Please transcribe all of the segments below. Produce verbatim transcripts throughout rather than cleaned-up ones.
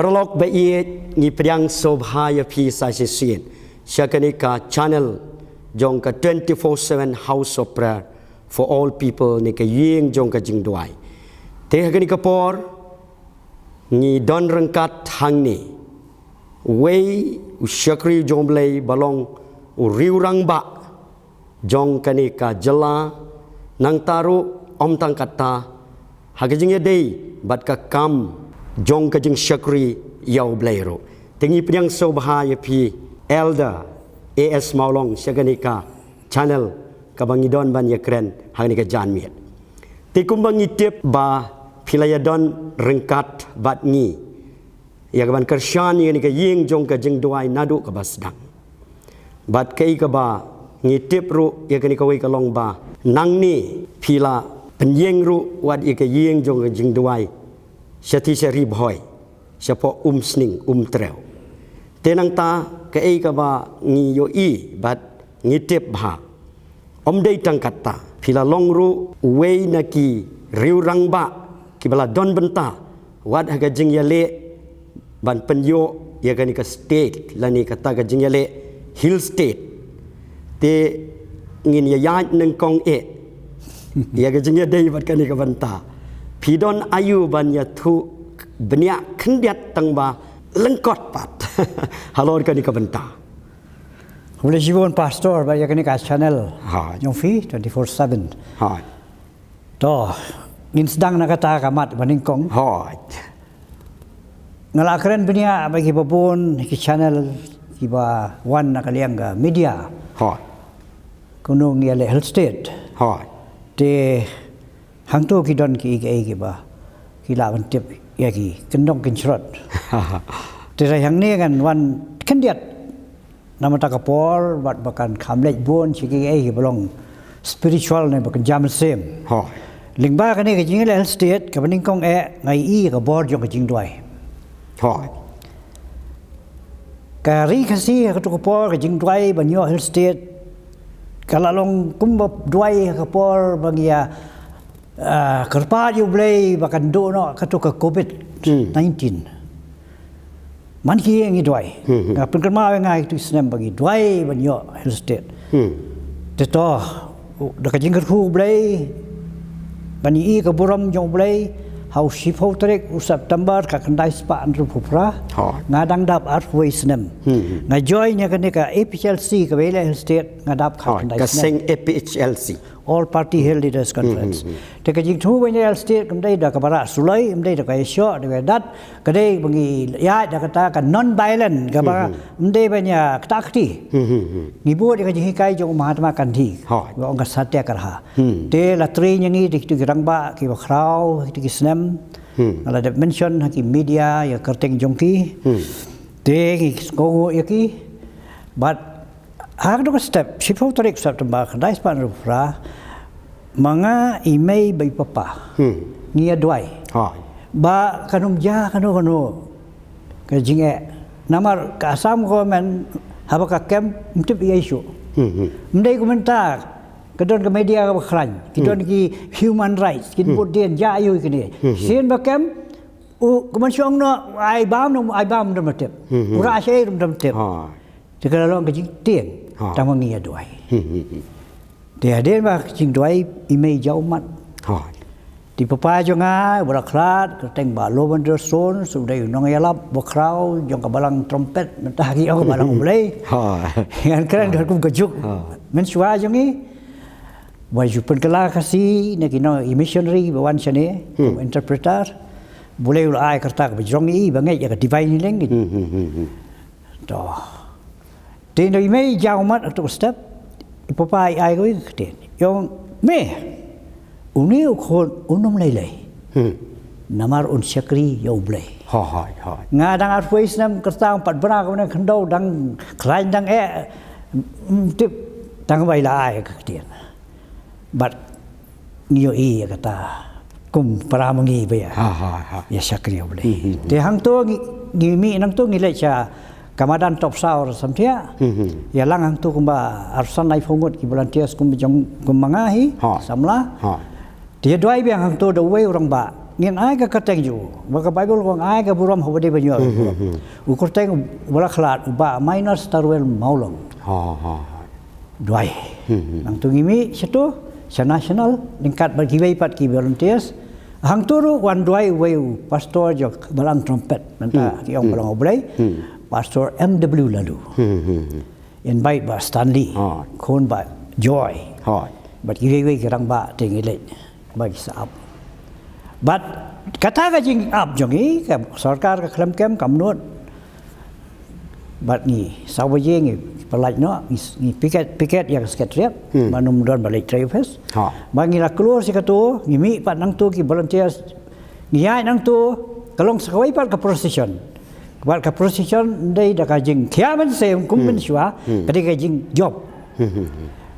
Paralok ba ïeit, ngi pdiang sngewbha ïa phi sa shisien sha kane ka channel jong ka twenty-four seven House of Prayer for All People ne ka ïing jong ka jingduwai. Te ha kane ka por ngi don ryngkat hangne uwei u shakri jong U Blei ba long u riew rangbah jong kane ka jylla, nangta ruh ym tang katta, ha ka jingïadei bad ka kam jong ka jingshakri ïa U Blei ruh. Te ngi pdiang sngewbha ïa phi Elder A S Mawlong sha kane ka channel kaba ngi don ban ïakren ha kane ka janmiet. Te kumba ngi tip ba phi la ïadon ryngkat bad ngi ïa kaban kyrshan ïa kane ka ïing jong ka jingduwai naduh kaba sdang. Bad kaei kaba ngi tip ruh ïa kane kawei ka long ba nangne phi la pynïeng ruh wat ïa ka ïing jong ka jingduwai sha Tisha Ri Bhoi, shapoh Umsning Umtrew. Te nangta kaei kaba ngi ïohi bad ngi tip bha, ym dei tang katta, phi la long ruh uwei na ki riew rangbah kiba la don bynta wat ha ka jingïaleh ban pynïoh ïa kane ka state lane kata ka jingïaleh Hill State. Te ngin ïa ïaid nyngkong eh ïa ka jingïadei bad kane ka bynta. Phi don aïu ban ïathuh bniah khyndiat tang ba lyngkot pat halor kane ka bynta? Khublei shibun Pastor bad ïa kane ka channel. Hooid. Jong phi twenty-four seven. Hooid. To, ngin sdang na kata ka mat ba nyngkong. Hooid. Nga la kren bniah bad kiba bun ki channel kiba wan na ka liang ka media. Hooid. Kumno ngi ïaleh Hill State. Hooid. Te hangto ki don kiei kiei kiba ki lah ban tip ïa ki kyndong kynshrot. Te hynrei hangne ngan wan khyndiat namar kata ka por bad ba kan kham leit bun sha kiei kiei kiba long spiritual ne ba kan jam mynsiem. Hooid. Lyngba kane ka jingïaleh Hill State kaba nyngkong eh nga ïohi ka bor jong ka jingduwai. Hooid. Ka ri Khasi ha kato ka por ka jingduwai ban ïoh Hill State ka la long kumba duwai ha ka por ba ngi ïa, ah, kyrpad ïa U Blei ba kan duh noh kato ka covid nineteen. Man ki ïing ngi duwai. Hmm, hmm. Nga pynkynmaw ïa nga ïa kitu ki snem ba ngi duwai ban ïoh Hill State. Hmm. Te to, da ka jingkyrkhu U Blei ban ïohi ka burom jong U Blei, ha u shiphew tarik u September ka khyndai spah hynriewphew phra. Hooid. Nga dang dap arphew wei snem. Hmm, hmm. Nga join ïa kane ka A P H L C kaba ïaleh Hill State, nga dap ka khyndai snem. Hooid, ka seng A P H L C. All Party Hill Leaders Conference. Hmm, hmm, hmm. Te ka jingthmu ban ïaleh Hill State kam dei da kaba rah suloi, kam dei da ka ïashoh, da ka ïadat, ka dei ba ngi ïaid da kata ka non-violent, kaba, hmm, hmm, ym dei ban ïa kata kti. Hmm, hmm, hmm. Ngi bud ïa ka jinghikai jong u Mahatma Gandhi. Hooid. Ba ong ka satyagraha. Hmm. Te la train ïa ngi da kitu ki rangbah kiba khraw ha kitu ki snem. Hmm. Nga la dep mention ha ki media ïa ka kyrteng jong ki. Hmm. Te ngi sngewnguh ïa ki. Bad ha kato ka step, shiphew tarik September, khyndai spah hynriewphew phra, ma nga, i mei bad i papa, hmm, ngi ïa duwai. Hooid. Ba kan ym jia kano kano ka jingeh. Namar ka Assam government haba ka kem ym tip ïa issue. Hmm, hmm. Ym dei kumta, ka don ka media kaba khlaiñ, ki, hmm, don ki human rights, kin, hmm, bud dien jia ïa u kine. Hmm, hmm. Sien ba kem, u, ka mynsiem noh, ai bam noh, ai bam ruh ym tip. Hmm, hmm. U rah shaei ruh ym tip. Hooid. Te ka la long ka jingtieng. Hooid. Tang ma ngi ïa duwai. Hmm, hmm, hmm. Te hadien ba ka jingduwai i mei i jaw ummat. Hooid. Te i papa jong nga, u ba la khlad, ka kyrteng ba Lowender Sones, u dei u nongïalap bakhraw jong ka balang trumpet, mynta ki ong ka balang U Blei. Hooid. Ngan kren, hooid, kum ka juk. Hooid. Mynshuwa jong ngi, ba ju pynkylla Khasi na ki nong, i missionary ba wan shane, hmm, kum interpreter. U Blei u la ai ka rta kaba jrong ïa i ba ngeit ïa ka divine healing. Hmm, hmm, hmm, hmm. To. Te hynda i mei i jaw ummat ha kato ka step, i papa i ai kawei ka ktien. I ong, mei, une u khun un ym lei lei. Hmm. Namar un shakri ïa U Blei. Hooid, hooid. Nga dang arphew wei snem, ka rta ym pat bna kumne, khyndew dang khlaiñ dang eh, ym tip, tang ba i la ai ka ktien. Bad ngi ïohi ïa kata kum para ma ngi ba ïa, ha, ha, ha, ïa shakri ïa U Blei. Hmm, hmm, hmm. Te hangto ngi, ngi mih nangto ngi leit sha ka madan Topsaw Samthiah. Hmm, hmm. Ïalang hangto kumba arphew san laiphew ngut ki volunteers kum jong, kum ma nga hi, ha, samla. Ha. Te ïa duwai biang hangto da uwei u rangbah. ngin ai ka kyrteng jong u. Ba ka Baibl ka ong ai ka burom ha uba dei ban ïoh ka burom. U kyrteng uba la khlad u Bah Minor Starwell Mawlong. Ha, ha, ha. Duwai. Nangtu ngi mih shato, sha National, ryngkat bad kiwei pat ki volunteers. Hangto ruh wan duwai uwei u pastor jong ka Balang Trumpet, mynta ki ong Balang U Blei. Pastor M W Laloo. Invite Bah Stanley. Khun Bah Joy. Bad kiwei wei ki rangbah te ngi leit ba ki sah ap. Bad kata ka jingap jong ngi, ka sorkar ka khlem kem kam nud. Bad ngi saw baje ngi pyllait noh, ngi, ngi piket, piket ïa ka Secretariat. Ban ym don ba leit trei office. Bad ngi la klur sha kato, ngi mih pat nangto ki volunteers, ngi ïaid nangto, ka long sa kawei pat ka procession. Bad ka procession dei da ka jingkhia mynsiem kum mynshuwa, ka dei ka jingjop.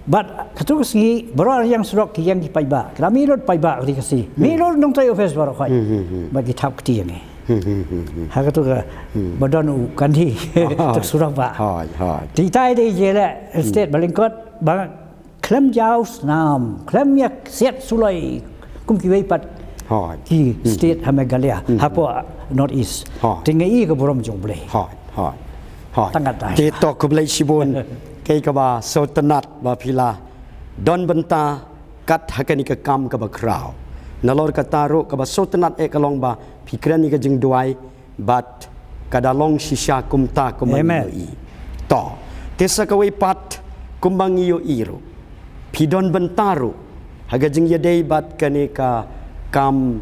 Bad kato ka sngi baroh ar ïeng surok ki ïeng ki paidbah. Ka la mih lut paidbah ka dei ka sngi. Mih lut nongtrei office baroh khoit. Bad ki thap kti ïa ngi. Ha kato ka ba don u kandi. Tuk surok ba. Te itai dei jingïaleh state ba lyngkot ba khlem jaw snam, khlem ïa siat suloi kum kiwei pat ki state ha Meghalaya, hapoh North East. Te ngi i ka burom jong U Blei. Tang katne. Te to khublei shibun, kaei kaba sngewtynnat ba phi la don bynta kat ha kane ka kam kaba khraw. Nalor kata ruh kaba sngewtynnat eh ka long ba phi kren ïa ka jingduwai, bad ka da long shisha kumta kumba ngi ïohi. To, te sa kawei pat kumba ngi ïohi ruh, phi don bynta ruh ha ka jingïadei bad kane ka kam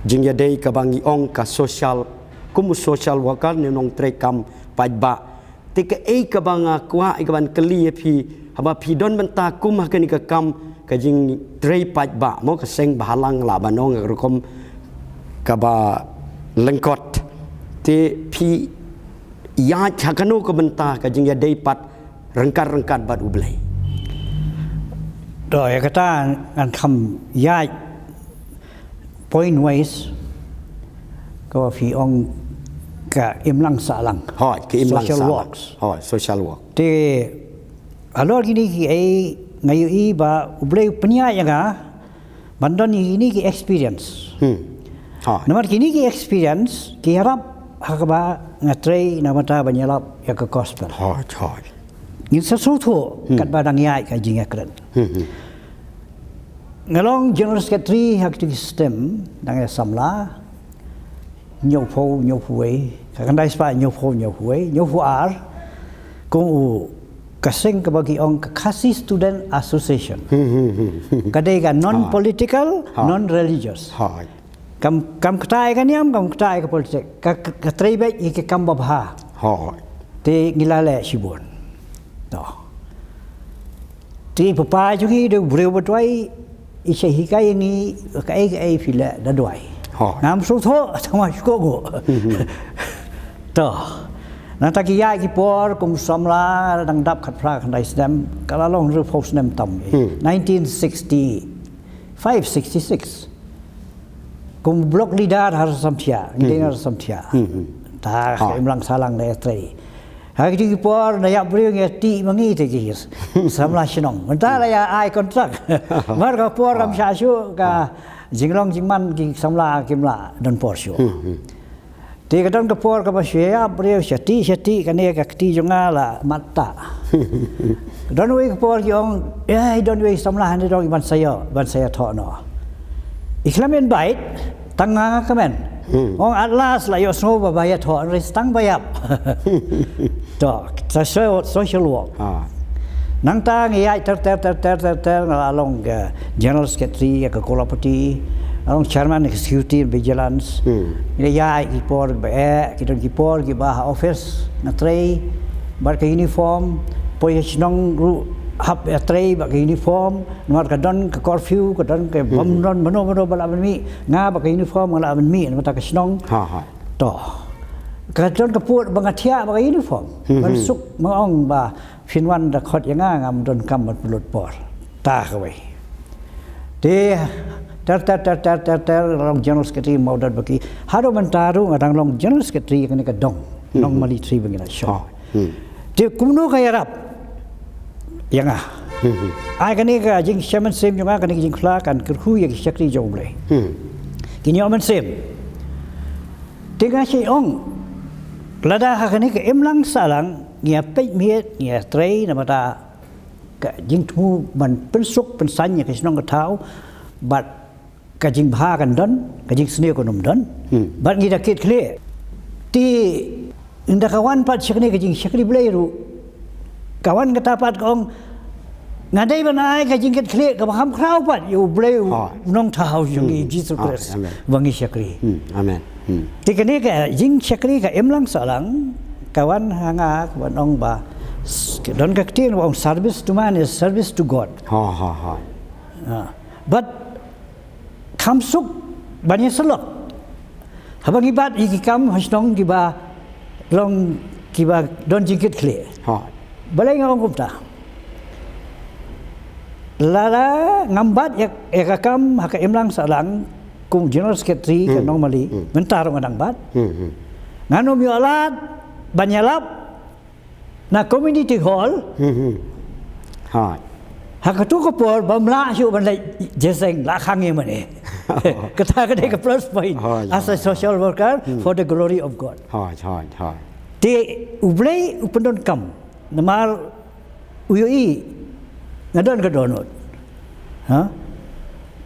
jingïadei kaba ngi ong ka social, kum u social worker ne nongtrei kam paidbah. Te kaei kaba nga kwah ïa ka ban kylli ïa phi, haba phi don bynta kum ha kane ka kam ka jingtrei paidbah, mo, ka seng bahalang lah ban ong, ka rukom kaba lyngkot. Te phi ïaid ha kano ka bynta ka jingïadei pat ryngkat ryngkat bad U Blei? To, ïa kata ngan kham ïaid point wise, kaba phi ong ka imlang sahlang. Hooid, ka imlang sahlang. Social works. Hooid, social work. Te halor kine kiei nga ïohi ba U Blei u pynïaid ïa nga ban don ïa kine ki experience. Namar kine ki experience ki ïarap ha kaba nga trei na ka bynta ban ïalap ïa ka gospel. Hooid, hooid. Ngin sa sngewthuh katba dang ïaid ka jingïakren. Nga long General Secretary ha kito ki system, dang ïa samla, hynñiewphew, hynñiewphew wei, ka khyndai spah hynñiewphew, hynñiewphew wei, hynñiewphew ar, kum u ka seng kaba ki ong ka Khasi Student Association. Ka dei ka non political, non religious. Kam, kam ktah ïa ka niam, kam ktah ïa ka politik. Ka, ka, ka trei beit ïa ka kam babha. Te ngi la leh shibun. To. Te i papa jong ngi dei u briew ba duwai, i sa hikai ïa ngi kaei kaei phi leh da duwai. Ngam sngewthuh, tang ma shuh ko. To. Nangta ki ïaid ki por kum samla, dang dap khatphra khyndai snem, ka la long hynriewphew snem tam. Nineteen sixty-five, sixty-six. Kum block leader ha Samthiah, ngi dei na Samthiah. Ta ka imlang sahlang na ïatrei. Ha kito ki por na ïap briew ngi ïatih ma ngi te ki samla shnong. Mynta la ïa ai contract. Mar ka por kam shah shuh ka jinglong jingman ki samla kim lah don por shuh. Te ka don ka por kaba shu ïap briew shatih shatih kane ka kti jong nga la mat ta. Don wei ka por ki ong, eh, don wei samla hynrei dong ban sa ïoh, ban sa ïathoh noh. I khlem invite, tang nga nga kmen. Ong at last la ïohsngew ba ba ïathoh, hynrei tang ba ïap. To, social, social work. Nangta ngi ïaid ter ter ter ter ter ter nga la long ka General Secretary ïa ka Kolapati, nga long Chairman Executive Vigilance. Ngi la ïaid ki por ba eh, ki don ki por kiba ha office nga trei bad ka uniform, poi sha shnong ruh hap ïatrei bad ka uniform, namar ka don ka curfew, ka don ka bym don mano mano ba lah ban mih, nga bad ka uniform nga lah ban mih na ka bynta ka shnong. To. Ka don ka pud ba nga thiah bad ka uniform. Ban suk ma ong ba phin wan da khot ïa nga ngam donkam ban pynlut por. Ta kawei. Te ter ter ter ter ter ter long General Secretary mawdon baki. Haduh mynta ruh nga dang long General Secretary kane ka dong. Nong Mali Tri Bangla Shong. Te kumno ka ïarap ïa nga? Ai kane ka jingshem mynsiem jong nga, kane ka jingkhla kan kyrkhu ïa ki shakri jong U Blei. Kin ïoh mynsiem. Te nga shu ong, lada ha kane ka imlang sahlang, ngi ïa peit miet, ngi ïa trei namar ka jingthmu ban pynsuk pynsaiñ ïa ka shnong ka thaw, bad ka jingbha kan don, ka jingsniew kan ym don. Hmm. Bad ngi da kit khlieh. Te ynda ka wan pat shakri, ka jingshakri Blei ruh, ka wan kata pat ka ong, nga dei ban ai ka jingkit khlieh kaba kham khraw pat ïa U Blei, U Nongthaw jong ngi, Jisu Khrist, ba ngi shakri. Hmm. Amen. Hmm. Te kane ka jingshakri ka imlang sahlang ka wan ha nga ka ban ong ba, s-, don ka ktien ba ong, service to man is service to God. Ha, ha, ha. Ah. Bad kham suk ban ïasyllok haba ngi bat ïa ki kam ha shnong kiba long kiba don jingkit khlieh. Ha. Balei nga ong kumta? Lada ngam bat ïa, ïa ka kam ha ka imlang sahlang kum General Secretary ka Nongmali, mynta ruh nga dang bat. Hmm, hmm. Ngan ym ïoh lad ban ïalap na community hall. Hmm, hmm. Hooid. Ha katu ka por bym lah shuh ban leit jingïaseng, la khang ïa mane. Kata ka dei ka plus point. Hooid, as a social worker, for the glory of God. Hooid, hooid, hooid. Te U Blei u pyndonkam namar u ïohi nga don ka dohnud. Ha?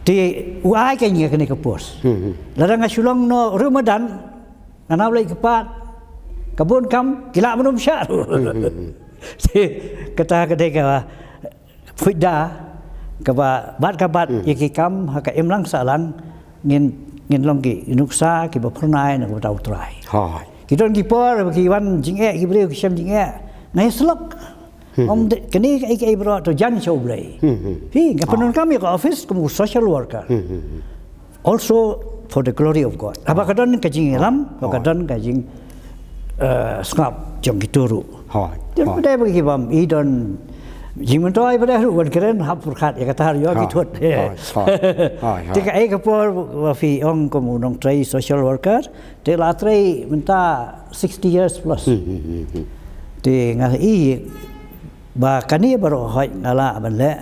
Te u ai ka ïa ngi kane ka post. Hmm, hmm. Lada nga shu long noh riewmadan, nga nang leit kyrpad, ka bun kam ki lah ban ym shah ruh. Hmm, hmm, hmm. Te kata ka dei ka phuh da kaba bat ka bat ïa ki kam ha ka imlang sahlang, ngin, ngin long ki nuksa kiba phyrnai na ka bynta U Trai. Hooid. Ki don ki por ba ki wan jingeh ki briew, ki shem jingeh, nga ïasyllok. Hmm. Ym dei kane kaei kaei baroh, to jan sha U Blei. Hmm, hmm. Phi, nga pyndonkam ïa ka office kum u social worker. Hmm, hmm, hmm. Also for the glory of God. Haba ka don ka jingïalam, haba ka don ka jing, eh, sngap jong kito ruh. Hooid. Te hooid. Ba dei ba ki bym i don jingmyntoi ba dei ruh ban kren hap pyrkhat ïa kata ruh ïa ki thut. Hooid, hooid. Hooid, hooid. Te kaei ka por ba phi ong kum u nongtrei social worker, te la trei mynta sixty years plus. Hmm, hmm, hmm, hmm. Te nga i ba kane baroh hooid nga lah ban leh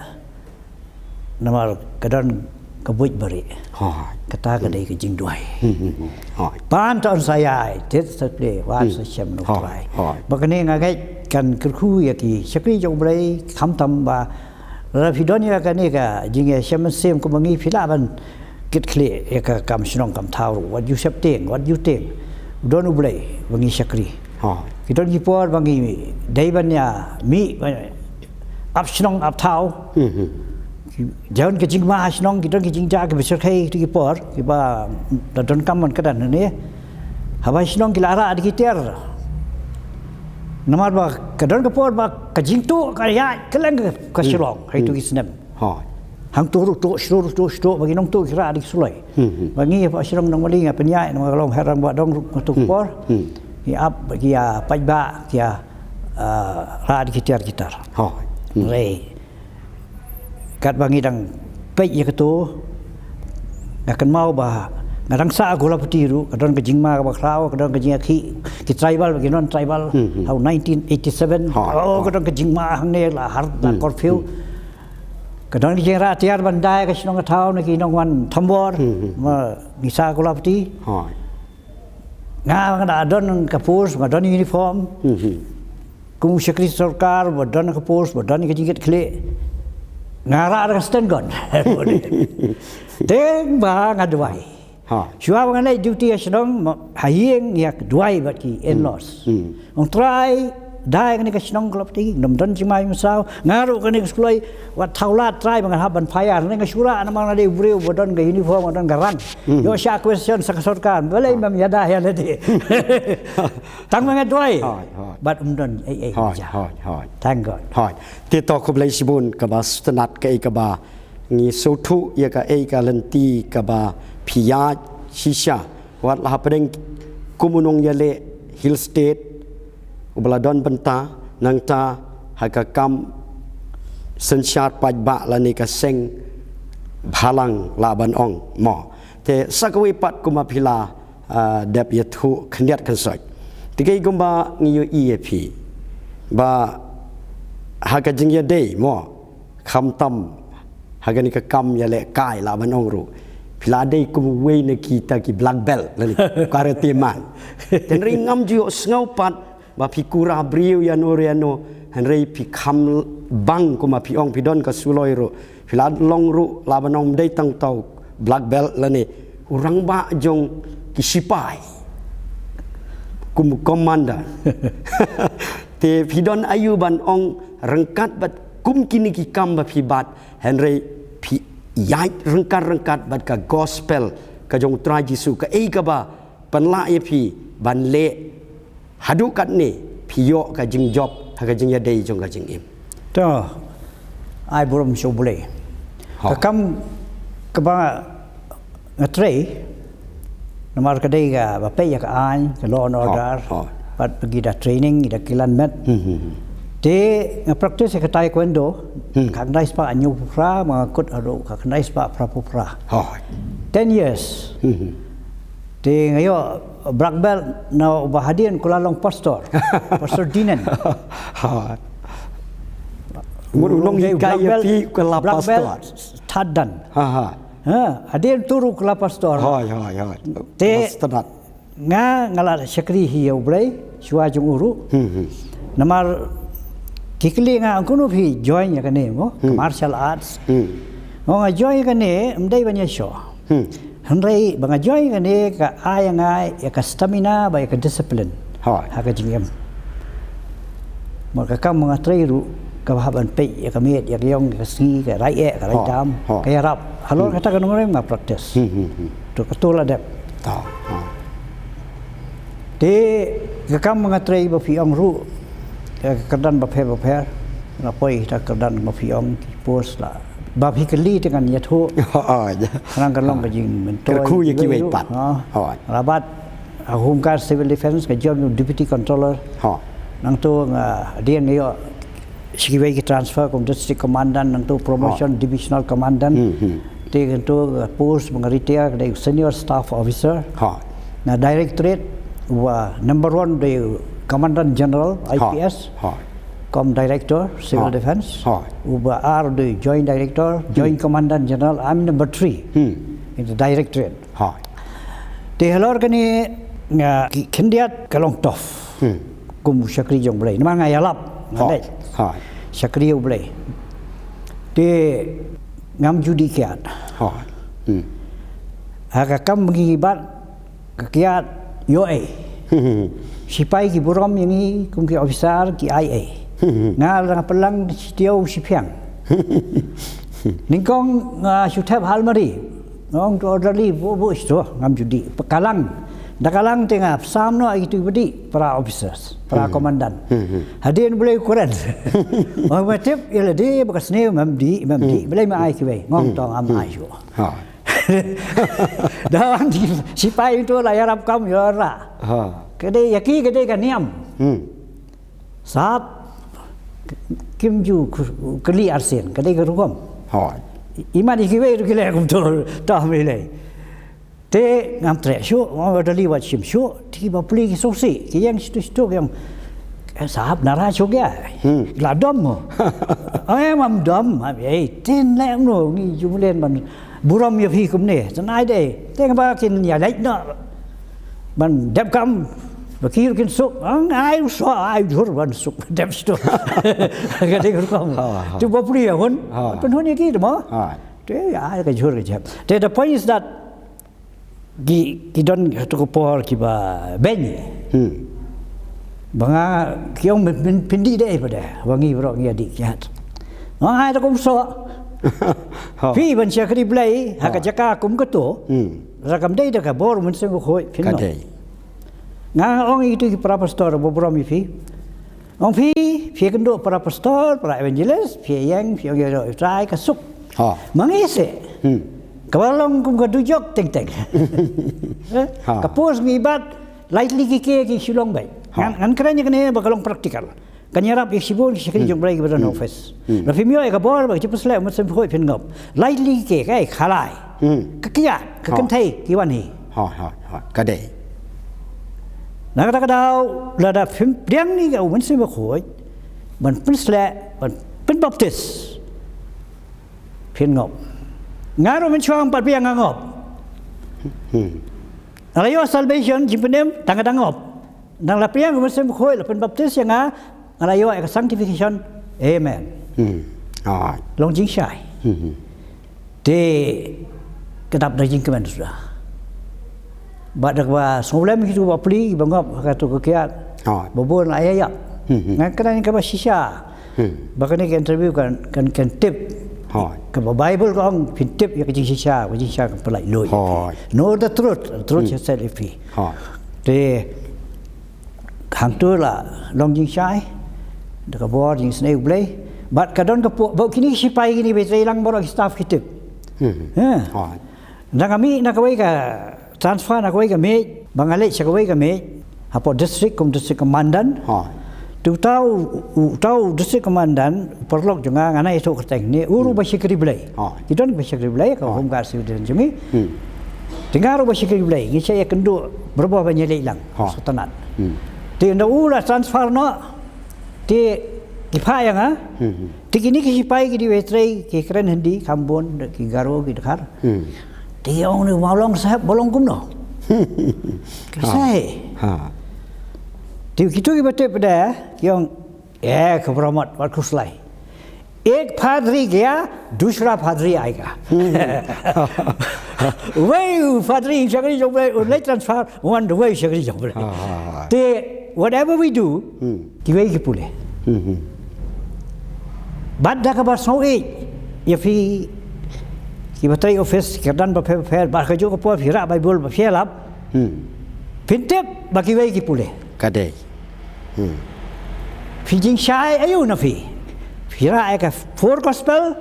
namar ka don ka buit barieh. Hooid. Kata ka dei ka jingduwai. Hmm, hmm, hmm. Hooid. Pan to yn sa ïai tied sa plie, wat sa shem na U Trai. Hooid. Ba kane nga ngeit kan kyrkhu ïa ki shakri jong U Blei, khamtam ba lada phi don ïa kane ka jingïashem mynsiem kumba ngi, phi lah ban kit khlieh ïa ka kam shnong kam thaw ruh, wat ju sheptieng, wat ju tieng. Don U Blei ba ngi shakri. Hooid. Ki don ki por ba ngi dei ban ïa mih, ban ap shnong ap thaw. Hmm, hmm. Ki don ka jingma ha shnong, ki don ka jingjia kiba shyrkhei kito ki por, kiba da donkam ban kdang ne. Haba shnong ki la rah da ki tiar. Namar ba ka don ka por ba ka jingtuh ka ïaid kylleng ka, ka Shillong ha kito ki snem. Hooid. Hangto ruh tuh, shatu ruh tuh, shatu, ba ki nongtuh ki rah da ki suloi. Hmm, hmm. Ba ngi ha Shillong Nongmali nga pynïaid namar ka long ha Rangbah Dong ruh ha katu ka por. Hmm. Ki ap, ki ïa paidbah, ki ïa, ah, rah da ki tiar ki tar. Hooid. Hmm. Hooid. Katba ngi dang peit ïa katu, nga kynmaw ba nga dang sah ha Golapati ruh, ka don ka jingma kaba khraw, ka don ka jingïakhih ki tribal, ki non tribal, hmm, hmm, ha u nineteen eighty-seven. Hooid. Oh, ka don ka jingma hangne, la har, la curfew. Hmm. Ka don ka jingrah tiar ban dai ka shnong ka thaw na ki nongwan thombor. Hmm, hmm. Ma ngi sah ha Golapati. Hooid. Nga, nga da don ka post, nga don uniform. Hmm, hmm. Kum u shakri sorkar, ba don ka post, ba don ka jingkit khlieh. Nga rah da ka sten gun. Teng ba nga duwai. Ha. Shuwa ba ngan leit duty ha shnong, ma, ha ïing ïa duwai bad ki in-laws. Hmm. Ong Trai, dai kane ka shnong Golapati, ngam don jingma jingmynsaw, nga ruh kane ka skuloi, wat thaw lad Trai ba ngan hap ban fire, ne nga shu rah namar nga dei u briew ba don ka uniform, ba don ka rang. Hmm. Ïoh shah question sha ka sorkar, balei mem ïada ïa lade. Tang ba nga duwai. Hooid, hooid. Bad ym don ei ei. Hooid, hooid, hooid. Thank God. Hooid. Te to khublei shibun kaba sngewtynnat kaei kaba ngi sngewthuh ïa kaei ka lynti kaba phi ïaid shisha. Wat la hapdeng kum u nongïaleh Hill State uba la don bynta nangta ha ka kam synshar paidbah lane ka seng bhalang lah ban ong mo. Te sa kawei pat kumba phi la, ah, dep ïathuh khyndiat khynsoit. Te kaei kumba ngi ïohi ïa phi ba ha ka jingïadei mo, khamtam ha kane ka kam ïalehkai lah ban ong ruh, Phi la dei kum uwei na kita ki black belt lane karate man. Te hynrei ngam ju ïohsngew pat ba phi kura briew ïano ïano, hynrei phi kham bang kumba phi ong phi don ka suloi ruh. Phi la long ruh la ban ong ym dei tang tau black belt lane u rangbah jong ki sipai kum commander. Te phi don aïu ban ong ryngkat bad kum kine ki kam ba phi bat, hynrei phi ïaid ryngkat ryngkat bad ka gospel ka jong U Trai Jisu, kaei kaba pynlah ïa phi ban leh haduh katne phi ïoh ka jingjop ha ka jingïadei jong ka jingim. To, ai burom sha U Blei. Ho. Ka kam kaba nga trei, namar ka dei kaba peit ïa ka aiñ, ka law and order, ho, bad ba ngi da training, ngi da kilan met. Hmm, hmm, hmm. Te nga practice ïa ka taekwondo, hmm, ka khyndai spah hynñiew phew phra, ba nga kut haduh ka khyndai spah phra phew phra. Ho. Ten years. Hmm, hmm. Te nga ïoh black belt na uba hadien u la long pastor. Pastor Dinen. Ha. Mut u nonghikai ïa phi u la pastor. Black belt thad dan. Ha, ha. Ha, hadien tur u la pastor. Hooid, hooid, hooid. Te nga, nga la shakri hi ïa U Blei shuwa jong u ruh. Hmm, hmm. Namar ki kylli nga, kumno phi join ïa kane mo, ka, hmm, martial arts. Hmm. Nga ong nga join ïa kane ym dei ban ïashoh. Hmm. Hynrei ba nga join kane ka ai ïa nga ïa ka stamina bad ïa ka discipline. Hooid. Ha ka jingim. Namar ka kam ba nga trei ruh kaba hap ban peit ïa ka miet, ïa ka ïong, ïa ka sngi, ka rai eh, ka rai dam, hooid, ka ïarap. Halor, hmm, kata ka nongrim nga practice. Hmm, hmm, hmm. To kato la dep. To. Ha. Te ka kam ba nga trei ba phi ong ruh, eh, ka kyrdan bapher bapher, nga poi ha ka kyrdan ba phi ong ki post la. Ba phi kylli te ngan ïathuh. Oh, oh, ja. Khnang kan long ka jingmyntoi. Kyrkhu ïa kiwei pat. Ha. Oh. Nga la bat ha Home Guard Civil Defence, ka jong u Deputy Controller. Oh. Nangta nga, hadien nga ïoh sha kiwei ki transfer kum District Commandant, nangta promotion, oh, Divisional Commandant. Hmm, hmm. Te nangta, uh, post ba nga retire ka dei Senior Staff Officer. Ha. Na Directorate, uba number one dei Commandant General, ha, I P S. Ha. Kum Director, Civil, ha, Defence. Ha. Uba ar dei Joint Director, hmm, Joint Commandant General. I'm number three, hmm, in the Directorate. Ha. Te halor kane nga, ki khyndiat ka long tough. Hmm. Kum u shakri jong U Blei. Namar nga ïalap, nga, ha, leh, ha, shakri U Blei. Te ngam ju dih kiad. Ha. Hmm. Ha ka kam ba ngi bat ka kiad ïoh ei. Sipai ki burom ïa ngi kum ki officer ki ai ei. Nga la nga pynlang shitiaw shiphiang. Nyngkong nga shu thep ha almari. Nga ong to orderly, buh, buh, shuh, ngam ju dih. Pynkalang. Da kalang te nga pynshai noh ïa kitu kiba dih, para officers, para, hmm, commandant. Hmm, hmm. Hadien Blei u kren. Ong ba tip ïa lade ba ka sniew, mem dih, mem dih. Hmm. Balei me ai kiwei? Nga ong, hmm, to ngam, hmm, ai shuh. Ha. Da wan sipai tu la ïarap kam ïa ra. Ha. Ka dei ïa ki, ka dei ka niam. Hmm. Sap kim ju k-, kylli arsien, ka dei ka rukom. Hooid. Imat ïa kiwei ruh ki leh kumto, tam ïa lei. Te ngam treh shuh, ngam orderly wat shim shuh, te ki bapli ki sngewsih, ki ïeng shatu shatu ki ong, eh, sap nara shuh ïa. Hmm. La dom mo. Ai, mam dom, mam, ei, tin leh mno, ngi ju mlien ban burom ïa phi kumne. Tang ai dei, teng ba kin ïa leit noh ban dep kam, ba ki ruh kin suk, ang ai u soh, ai u jhur ban suk, dep suk. Ka dei ka rukom. Ha, ha. Te bapli ïa hun, ha, pynhun ïa ki te mo. Ha. Te ai ka jhur ka jhep. Te the point is that ki, ki don kato ka por kiba beiñ. Hmm. Ba nga, ki ong pyn-, pyn-, pyndih dei pat de, ba ngi baroh ngi ïa dih kiad. Nga ai da kum soh. Ha. Phi ban shakri Blei ha, ha, ka jaka kum kato. Hmm. Lada kam dei da ka bor u Mynsiem Bakhuid, phin, ka, no, dei. Nga ong ïa kitu ki para pastor ba burom ïa phi. Ong phi, phi kynduh para pastor, para evangelist, phi ïeng, phi ong ïa U Trai ka suk. Ha. Ma ngi seh. Hmm. Kaba long kum ka dujok teng teng. Eh? Ha. Ka post ngi bat, lai tylli ki kee ki shu long beit. Ha. Ngan, ngan kren ïa kane ba ka long practical. Kan ïarap ïa shibun ki shakri, hmm, jong U Blei kiba don, hmm, office. Hmm. Lada phim ïoh ïa ka bor ba ka jingpynsleh u Mynsiem Bakhuid phin ngop. Lai tylli ki kee, ka, ka lai. Hmm. Ka kiad, ka, ha, kynthei ki wan hi. Ha, ha, ha. Ka dei. Na kata ka daw, lada phim pdiang ïa u Mynsiem Bakhuid ban pynsleh, ban pynbaptis, phin ngop. Nga ruh mynshuwa pat biang nga ngop. Hmm. Nga la ïoh salvation, jingpynim, tang ka dang ngop. Nang la pdiang ka Mynsiem Bakhuid, la pynbaptis ïa nga, nga la ïoh ïa ka sanctification. Amen. Hmm. Alright. Long jingshai. Hmm. Te ka dap da jingkmen suda. Bad da kaba sngewlem kitu ba pli, ba ngop, ha katu ka kiad. Alright. Ba bun la ïa ïap. Hmm. Nga kren kaba shisha. Hmm. Ba kane ka interview kan, kan, kan tip. Hooid. Kaba Bible ka ong phin tip ïa ka jingshisha, ka jingshisha kan pynlait lut. Hooid. Know the truth, the truth shall set you free. Hooid. Te hangtu la long jingshai, da ka bor jingsnei U Blei. Bad ka don ka pyrthei, ba kine ki sipai kine ba trei lang baroh ki staff ki tip. Hmm. Ha. Hooid. Nda nga mih na kawei ka transfer na kawei ka miej, ba nga leit sha kawei ka miej, hapoh district kum district commandant. Ha. Te uta u, u, uta u district commandant, u paralok jong nga, nga nang ïathuh kyrteng, ne u ruh ba shakri Blei. Ha. Ki don ba shakri Blei, ka Home Guard Civilian jong ngi. Hmm. Te nga ruh ba shakri Blei, ngi shah ïakynduh, barabor ban ïaleit lang. Ha. Sngewtynnat. Hmm. Te nda u la transfer noh, te ki phah ïa nga. Hmm. Te kine ki sipai ki dei ba trei, ki kren Hindi, kham bun, ki Garo, ki Dkhar. Hmm. Te ong ni, "Mawlong Saheb, ba long kumno?" Ki sa. Ha. Te kitu kiba tip da, ki ong, "Eh, khublei, wat khuslai. Ek padri gaya, dusra padri aayega." Hmm. Wei u padri, shakri jong U Blei, u leit transfer, wan da wei shakri jong U Blei. Ha, ha, ha. Te, whatever we do, Hmm. kiwei ki pule. Hmm, hmm. Bad da kaba sngewthuh ïa phi kiba trei office, kyrdan bapher bapher, bad kajuh ka por phi rah Bible bapher lap. Hmm. Phin tip ba kiwei ki pule. Ka dei. Hmm. Phi jingshai aïu na phi? Phi rah ïa ka four gospel,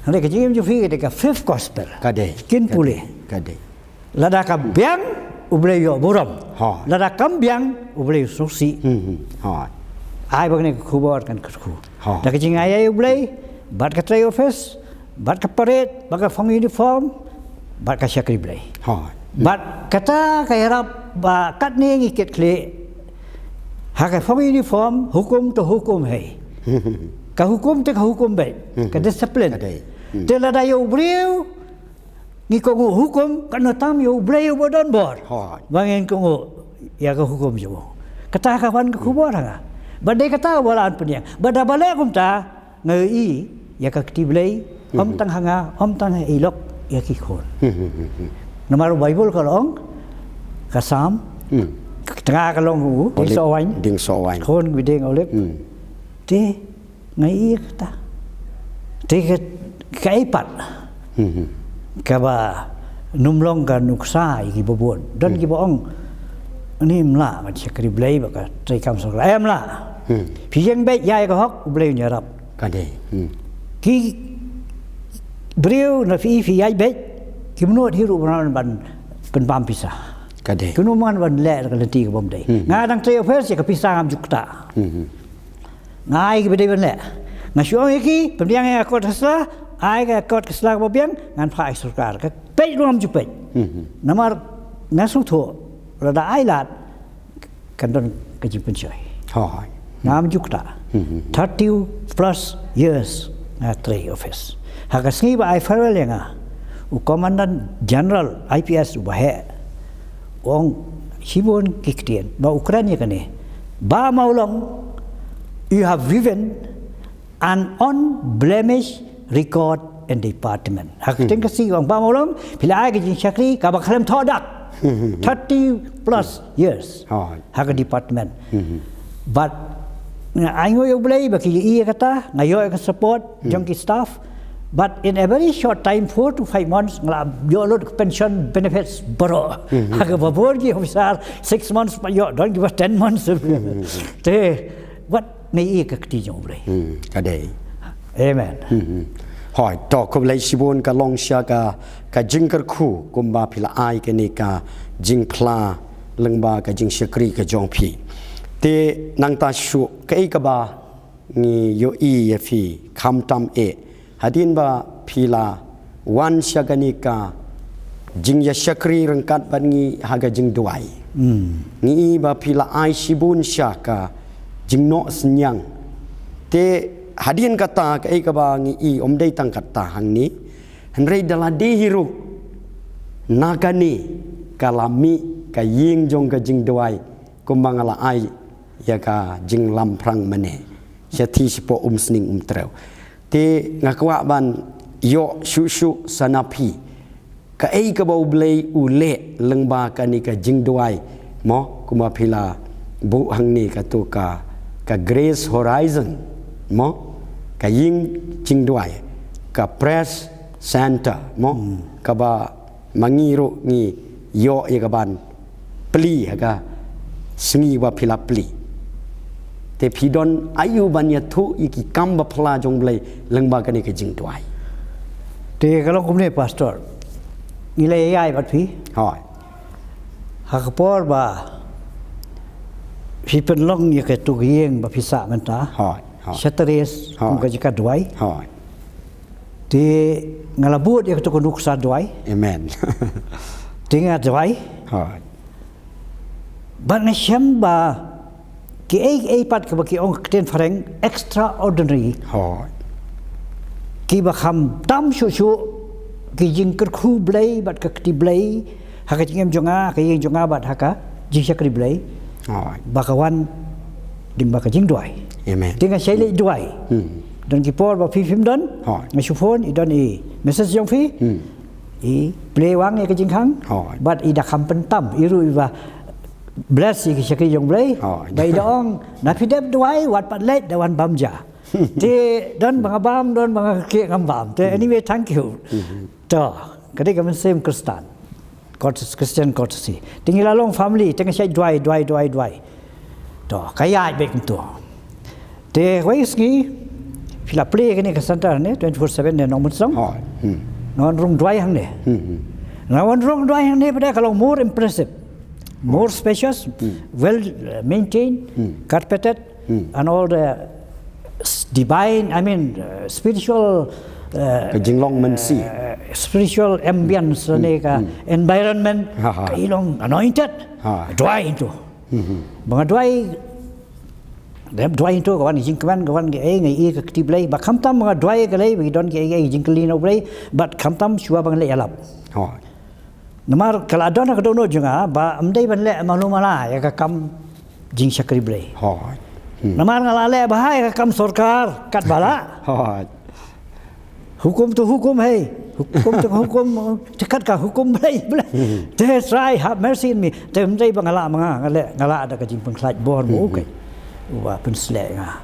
hynrei ka jingim jong phi ka dei ka fifth gospel. Ka dei. Kin pule. Ka dei. Lada ka biang, U Blei u ïoh burom. Ha. Lada kam biang, U Blei u sngewsih. Hmm, hmm. Ha. Ai ba kane ka khubor kan kyrkhu. Ha. Da ka jingai ïa U Blei, bad ka trei office, bad ka parade, bad ka phong uniform, bad ka shakri Blei. Ha. Bad kata ka ïarap ba katne ngi kit khlieh, ha ka phong uniform, hukum to hukum hai. Ka hukum te ka hukum beit, ka discipline. Ka dei. Hmm. Te lada ïa u briew ngi kohnguh hukum, katno tam ïa U Blei uba don bor. Hooid. Ba ngin kohnguh ïa ka hukum jong u. Kata ka wan ka khubor ha nga. Bad dei kata ba la pynïeng. Bad da ba leh kumta, nga ïohi ïa ka kti Blei, ym tang ha nga, ym tang ha i lok, ïa ki khun. Hmm, hmm, hmm, hmm. Namar u Bible ka long, ka Salm, hmm, ka tnga ka long u, ding soh waiñ. Ding soh waiñ. Khun bad ding olib. Hmm. Te, nga ïohi kata. Te ka, kaei pat. Hmm. Kaba nym long ka nuksa ïa kiba bun. Don kiba ong, "Ym lah ban shakri Blei bad ka trei kam sorkar." Em lah. Hmm. Phi ïeng beit ïa ka hok, U Blei un ïarap. Ka dei. Hmm. Ki briew na phi, phi ïaid beit, kim nud hi ruh ban, ban pynbam pisa. Ka dei. Kim nud ban leh ka lynti ka bym dei. Hmm. Nga dang trei office ïa ka pisa ngam ju ktah. Hmm. Nga ai kiba dei ban leh. Nga shu ong ïa ki, pynbiang ïa ka kot ka sla, ai ka kot ka sla kaba biang, ngan phah ïa sorkar. Ka peit ruh ngam ju peit. Hmm. Namar nga sngewthuh, lada ai lad, kan don ka jingpynshoi. Hooid. Ngam ju ktah. Hmm. Thirty plus years nga trei office. Ha ka sngi ba ai farewell ïa nga, u Commandant General I P S uba heh, u ong shibun ki ktien, ba u kren ïa kane. Bah Mawlong, you have given an unblemished record in department. Ha ka ktien Khasi ong, Bah Mawlong, phi la ai ka jingshakri kaba khlem thoh dak. Thirty plus years. Hooid. Ha ka department. Hmm. But nga ainguh ïa U Blei ba ki ïohi ïa kata, nga ïoh ïa ka support jong ki staff. But in a very short time, four to five months, nga la ïoh lut pension benefits baroh. Hmm. Ha kaba bun ki officer, six months pat ïoh, don kiba ten months. Hmm. Te, wat ngi ïa ka kti jong U Blei. Hmm, ka dei. Amen. Hmm, hmm. Hooid, to khublei shibun, ka long sha ka, ka jingkyrkhu kumba phi la ai kane ka jingphla lyngba ka jingshakri ka jong phi. Te nangta shuh kaei kaba ngi ïohi ïa phi khamtam eh. Hadien ba phi la wan sha kane ka jingïashakri ryngkat bad ngi ha ka jingduwai. Hmm. Ngi i ba phi la ai shibun sha ka jingnoh synñiang. Te hadien kata kaei kaba ngi i ym dei tang kata hangne. Hynrei da lade hi ruh. Na kane ka la mih ka ïing jong ka jingduwai, kumba nga la ai ïa ka jinglamphrang mynne. Shathie shapoh Umsning Umtrew. Te nga kwah ban ïoh shuh shuh sa na phi. Kaei kaba U Blei u leh lyngba kane ka jingduwai. Mo, kumba phi la buh hangne kato ka, ka Grace Horizon. Mo, ka ïing jingduwai. Ka Prayer Center. Mo, kaba ma ngi ruh ngi ïoh ïa ka ban plie ha ka sngi ba phi la plie. Te phi don aïu ban ïathuh ïa ki kam ba phylla jong U Blei lyngba kane ka jingduwai. Te ka long kumne, Pastor. Ngi la ïaid bad phi. Hooid. Ha ka por ba phi pynlong ïa kato ka ïing ba phi sah mynta. Hooid, hooid. Sha Teres, hooid, kum ka jaka duwai. Hooid. Te nga la bud ïa kato ka nuksa duwai. Amen. Te nga duwai. Hooid. Bad nga shem ba kiei kiei pat kaba ki ong ha ka ktien phareng extraordinary. Hooid. Kiba kham tam shuh shuh, ki jingkyrkhu Blei bad ka kti Blei ha ka jingim jong nga, ha ka ïing jong nga bad ha ka jingshakri Blei. Hooid. Ba ka wan lyngba ka jingduwai. Amen. Te nga shait leit duwai. Hmm. Don ki por ba phi phim don. Hooid. Nga shu phone, i don i Missus jong phi. Hmm. I plie wang ïa ka jingkhang. Hooid. Bad i da kham pyntam, i ruh i ba bless ïa ki shakri jong U Blei. Hooid. Ba i da ong, na phi dep duwai, wat pat leit, da wan bam ja. Te don ba nga bam, don ba nga kyrkieh ngam bam. Te anyway, thank you. To, ka dei ka mynsiem Khristan. Courtesy, Christian courtesy. Te ngi la long family, te nga shait duwai, duwai, duwai, duwai. To, ka ïaid beit kumto. Te kawei ka sngi, phi la plie kane ka center ne, twenty-four seven ne, Nongmynsong. Hooid. Hmm. Nga wan rung duwai hangne. Hmm, hmm. Nga wan rung duwai hangne, pat ka long more impressive, more spacious, well, uh, maintained, carpeted, and all the s-, divine, I mean, uh, spiritual, uh, ka jinglong mynsiem, uh, spiritual ambience ne, ka environment, ha, ha, ka i long anointed. Ha. Duwai into. Hmm, hmm. Ba nga duwai, dep duwai into, ka wan ka jingkmen, ka wan ka ei, nga i ka kti Blei, ba khamtam ba nga duwai ka lei, ba ki don ki ei, ei jingkylli na U Blei, bad khamtam shuwa ba nga leit ïalap. Hooid. Namar ka la don ha ka dohnud jong nga, ba ym dei ban leh malu mala ïa ka kam jingshakri Blei. Hooid. Hmm. Namar nga la leh bha ïa ka kam sorkar, katba lah. Hooid. Hukum to hukum, hei. Hukum to hukum, te kat ka hukum Blei, Blei. Hmm. Te Trai, have mercy on me. Te ym dei ba nga lah ma nga, nga leh, nga lah da ka jingpynkhlaiñ bor mo, hmm, okay. Uba pynsleh nga.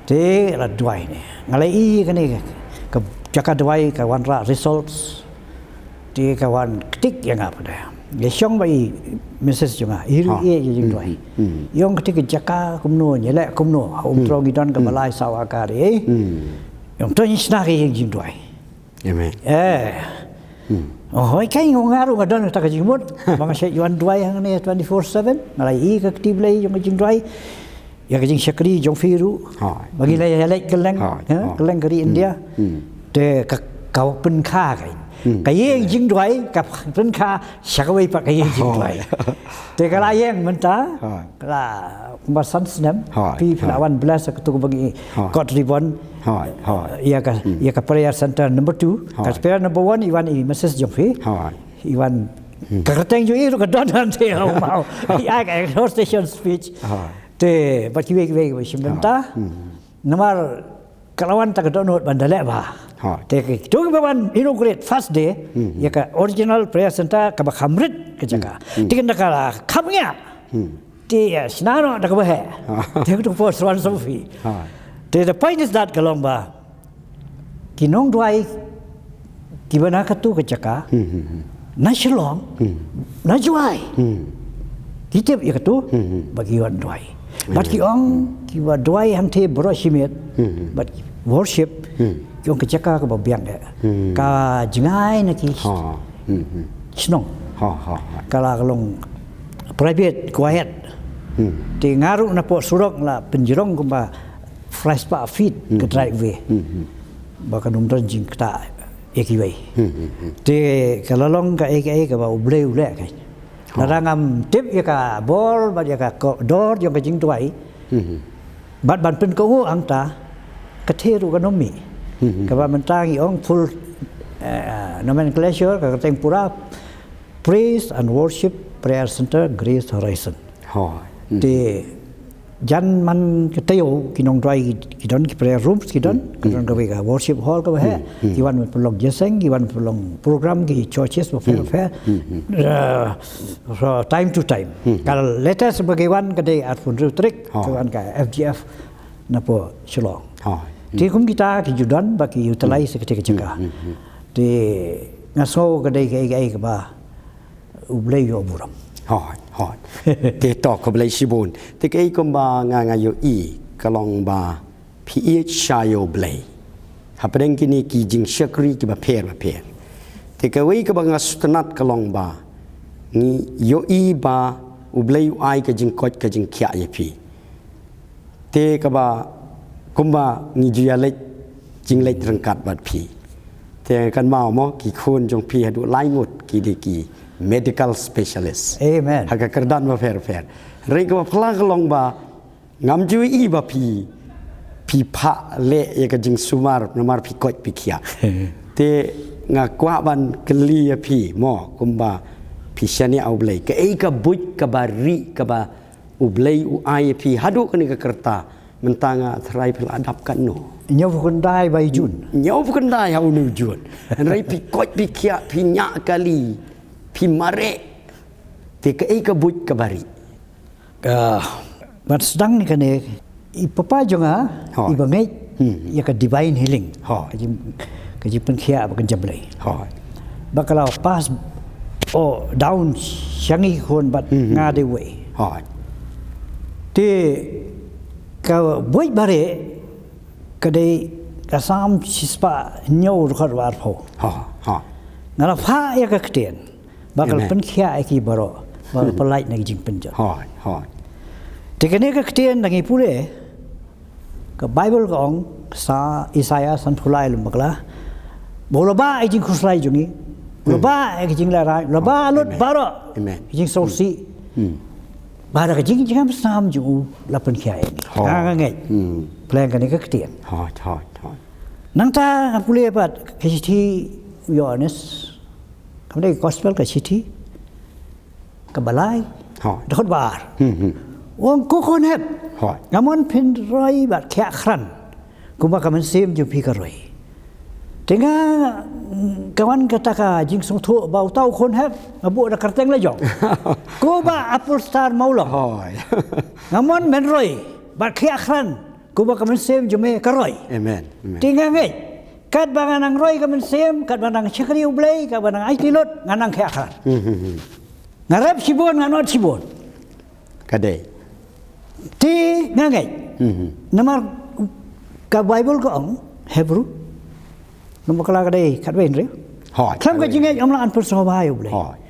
Te la duwai ne. Nga la i kane ka jaka duwai ka wanrah results. Te ka wan ktik ïa nga pat. Nga shong bad i Missus jong nga, i ruh i ïa jingduwai. Hmm, hmm. I ong ktik ka jaka kumno, ngi leh kumno, ha Umtrew ngi don kaba lai saw akar, eh. Hmm. I ong to ngi shna ka ïa jingduwai. Amen. Eh. Hmm. Oh, hooid, ka ïa nga ruh nga don kata ka jingmut. Ba nga shait wan duwai hangne twenty-four seven, nga la i ka kti Blei jong ka jingduwai. Ïa ka jingshakri jong phi ruh. Hooid. Ba ngi la ïa leit kylleng, hooid, eh, hooid, kylleng ka ri India. Hmm. Te ka, ka pynkha ka. Hmm. Ka ïing jingduwai, ka pynkha sha kawei pat ka ïing jingduwai. Hooid. Te ka la ïeng mynta, hooid, ka la kumba san snem, hooid, phi, phi la, hooid, wan bless ka tu ka ba ngi, hooid, cut ribbon. Hooid, hooid. Ïa ka, hmm, ïa ka prayer center number two. Hooid. Ka prayer number one, i wan i Missus jong phi. Hooid. I wan, hmm, ka kyrteng jong i ruh ka don hangtei, oh, wow. I ai ka exhortation speech. Hooid. Te, bad kiwei kiwei kiba shim bynta. Hmm. Namar ka la wan ta ka dohnud ban da leh bha. Hooid. Te ki, to kiba wan inaugurate first day, hmm, ïa ka original prayer center kaba kham rit ka jaka. Hmm. Hmm. Te kynda ka la kham ngiah. Hmm. Te ïa shna noh da kaba heh. Hooid. Te to por swan song phi. Hooid. Te the point is that ka long ba ki nongduwai kiba na katu ka jaka, hmm, hmm, hmm, na Shillong, hmm, na Jowai. Hmm. Ki tip ïa katu, hmm, hmm, ba ki wan duwai. Bad ki, hmm, ong kiba duwai hangtei baroh shi miet, hmm, hmm, bad worship, hmm, ki ong ka jaka kaba biang eh. Hmm. Ka jngai na ki, ha, hmm, hmm, shnong. Ha, ha, ha. Ka la ka long private, quiet. Hmm. Te nga ruh napoh surok la pynjrong kumba phra spah feet ka, hmm, driveway. Hmm, hmm. Ba kan ym don jingktah ïa kiwei. Hmm, hmm, hmm. Te ka la long kaei kaei kaba U Blei u leh ka. Ha. Lada ngam tip ïa ka bor bad ïa ka kordor jong ka jingduwai. Hmm, hmm. Bad ban pynkohnguh hangta, ka theh ruh kan ym mih. Hmm, hmm. Kaba mynta ngi ong full, eh, nomenclature, ka kyrteng pura, Praise and Worship Prayer Center, Grace Horizon. Hooid. Te jan man ka taïew ki nongduwai ki, ki don ki prayer rooms ki don, ki don kawei ka worship hall kaba heh, ki wan pynlong jingïaseng, ki wan pynlong program ki churches bapher bapher. Uh, so time to time. Ka latest ba ki wan ka dei arphew hynriew tarik, ki wan ka F G F napoh Shillong. Hooid. Te kum kita ki ju don ba ki utilize kata ka jaka. Te nga sngew ka dei kaei kaei kaba U Blei u ïoh burom. Hooid, hooid. Te to, khublei shibun. Te kaei kumba nga, nga ïohi ka long ba phi ïeit sha ïa U Blei hapdeng kine ki jingshakri kiba pher bapher. Te kawei kaba nga sngewtynnat ka long ba ngi ïohi ba U Blei u ai ka jingkoit ka jingkhiah ïa phi. Te kaba kumba ngi ju ïaleit jingleit ryngkat bad phi. Te kan mut mo ki khun jong phi haduh lai ngut ki dei ki medical specialist. Amen. Ha ka kyrdan bapher bapher. Hynrei kaba phylla ka long ba ngam ju ïohi ba phi, phi phah leh ïa ka jingsumar namar phi koit phi khiah. Te nga kwah ban kylli ïa phi mo kumba phi shaniah U Blei, kaei ka buit kaba rieh kaba U Blei u ai ïa phi haduh kane ka rta mynta nga tharai phi la dap katno? Hynñiewphew khyndai ba i Jun. Hynñiewphew khyndai ha une u Jun. Hynrei phi koit phi khiah, phi ñiah kali, phi mareh. Te kaei ka buit kaba rieh? Ka, ban sdang ïa kane, i papa jong nga, hooid, iba ngeit ïa ka divine healing. Hooid. Ka jing, ka jingpynkhiah bad ka jingïeit. Hooid. Ba ka la pass, oh, down sha ngi ki khun bad nga dei uwei. Hooid. Te ka buit ba rieh ka dei ka Salm shispah hynñiew dkhot ba arphew. Hooid, hooid. Nga la phah ïa ka ktien ba ka la pynkhiah ïa ki baroh, ba ka la pyllait na ki jingpynjot. Hooid, hooid. Te kane ka ktien da ngi pule, ka Baibl ka ong, sa Isaiah sanphew lai lynnong bakla, ba u la bah ïa ki jingkhuslai jong ngi, u la bah ïa ki jinglehraiñ, u la bah lut baroh ki jingsngewsih. Ba da ka jing, jingïasam jong u la pynkhiah ïa ngi. Hooid. Nga ngeit. Pynlong kane ka ktien. Hooid, hooid, hooid. Nangta nga pule pat ka shithi u Ïoannis. Kam dei gospel, ka shithi kaba lai. Hooid. Dkhot ba ar. Hmm, hmm. Ong ko khun hep. Hooid. Nga mon phin roi bad khiah krat kumba ka mynsiem jong phi ka roi. Te nga, ka wan kata ka jingsngewthuh ba uta u khun hep nga buh da kyrteng la jong. Ko Bah Apple Star Mawlong. Hooid. Nga mon men roi bad khiah krat kumba ka mynsiem jong me ka roi. Amen. Amen. Te nga ngeit, katba nga nang roi ka mynsiem, katba nang shakri U Blei, katba nang aiti lut, nga nang khiah krat. Hmm, hmm, hmm. Nga rep shibun, nga nod shibun. Ka dei. Te nga ngeit. Hmm, hmm. Namar ka Baibl ka ong, Hebru, lynnong bakla ka dei khatwei hynriew. Hooid. Khlem ka jingngeit ym lah ban pynsngewbha ïa U Blei. Hooid.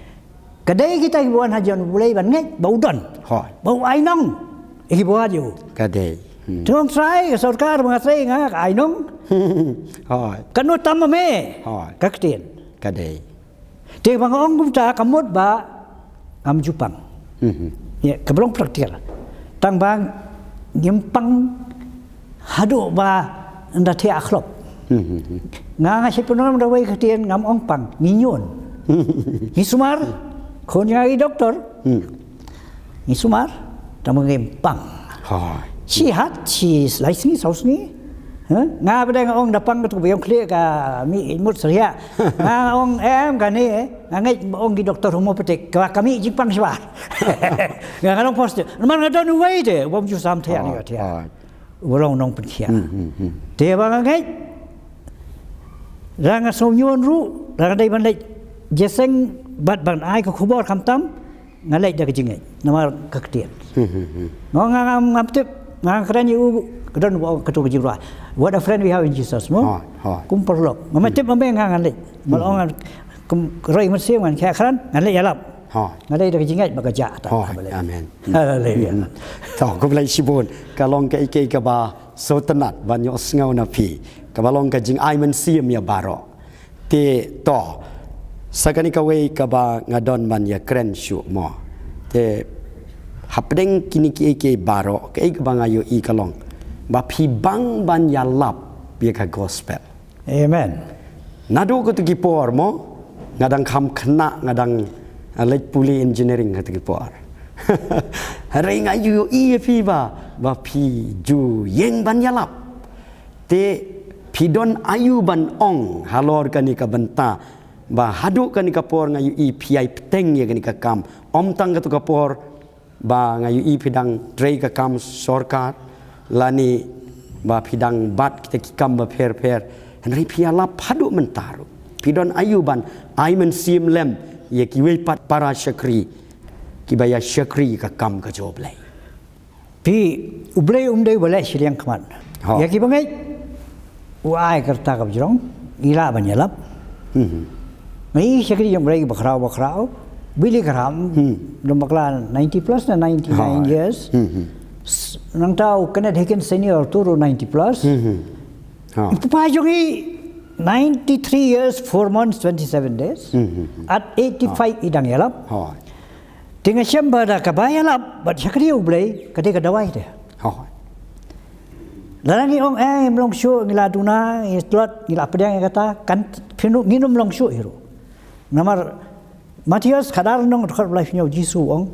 Ka dei kita kiba wan ha jan U Blei ban ngeit ba u don. Hooid. Ba u ai nong ïa kiba wad ïa u. Ka dei. Hmm. Te nga ong Trai, ka sorkar ba nga trei nga, ka ai nong. Hooid. Katno tam ma me? Hooid. Ka ktien. Ka dei. Te ba nga ong kumta ka mut ba ngam ju pang. Hmm. Ïa, kaba long practical. Tang ba ngim pang haduh ba ynda thiah khlop. Hmm, hmm, hmm. Nga, nga shu pynlong da kawei ka ktien, ngam ong pang, ngi ñion. Ngi sumar, khun jong nga ki doktor. Hmm. Ngi sumar, tang ba ngim pang. Hooid. Shi hat, shi lai sngi, saw sngi. Huh? Nga ba dang ong da pang ka tu ba ïong khlieh ka mih mut sriah. Nga ong em kane, nga ngeit ba ong ki doktor homeopathic, ka, ka mih jingpang shabar. Nga, nga long positive. Namar nga don uwei te, uba ym ju sam thiah ne ka thiah. Hooid. Uba long nongpynkhiah. Hmm, hmm, hmm. Te ba nga ngeit, lada nga sngew ñion ruh, lada nga dei ban leit jingïaseng bad ban ai ka khubor khamtam, nga leit da ka jingngeit. Namar ka ktien. Hmm, hmm, hmm. Nga, nga, nga, ngam tip, nga kren ïa u, ka don ba katu ka jingrwai. What a friend we have in Jesus, mo? Hooid, hooid. Kum paralok. Ngam tip ma me, nga, nga leit. Mal ong nga, kum roi mynsiem, ngan khiah krat, ngan leit ïalap. Hooid. Nga leit da ka jingngeit ba ka jah, ta. Hooid, amen. Haleluia. Hmm. To, khublei shibun. Ka long kaei kaei kaba sngewtynnat ban ïohsngew na phi. Kaba long ka jingai mynsiem ïa baroh. Te to, sa kane kawei kaba nga don ban ïakren shuh mo. Te hapdeng kine kiei kiei baroh, kaei kaba nga ïohi ka long ba phi bang ban ïalap ïa ka gospel. Amen. Naduh katu ki por mo, nga dang kham khynnah, nga dang A leit pule engineering ha kata ka por. Hynrei nga ïohi ïa phi ba, ba phi ju ïeng ban ïalap. Te phi don aïu ban ong halor kane ka bynta ba haduh kane ka por nga ïohi phi ai bteng ïa kane ka kam. Ym tang kata ka por ba nga ïohi phi dang trei ka kam sorkar lane ba phi dang bat kita ki kam bapher pher. Hynrei phi ïalap haduh mynta ruh. Phi don aïu ban ai mynsiem lem ïa kiwei pat para shakri kiba ïa shakri ka kam ka jong U Blei. Phi, U Blei um dei ba leh shiliang khmat. Ho. Ïa kiba ngeit, u ai ka rta kaba jrong, ngi lah ban ïalap. Mhm. Ngi shakri jong U Blei ba khraw ba khraw, Billy Graham, Hmm. long bakla ninety plus na ninety-nine Ho. years. Mhm. S-, nangta u Kenneth Hagin Senior tu ruh ninety plus. Mhm. Ho. Papa jong ngi ninety-three years, four months, twenty-seven days. Mhm. At eighty-five i dang ïalap. Ho. Te nga shem ba da kaba ïalap bad shakri U Blei ka dei ka dawai te. Ho. Lada ngi ong, eh, ym long shuh, ngi la duna, ngi tlot, ngi la pdiang ïa kata, kan phin, ngin ym long shuh hi ruh. Namar Mathaios khatar lynnong dkhot ba laiphew hynñiew, Jisu u ong,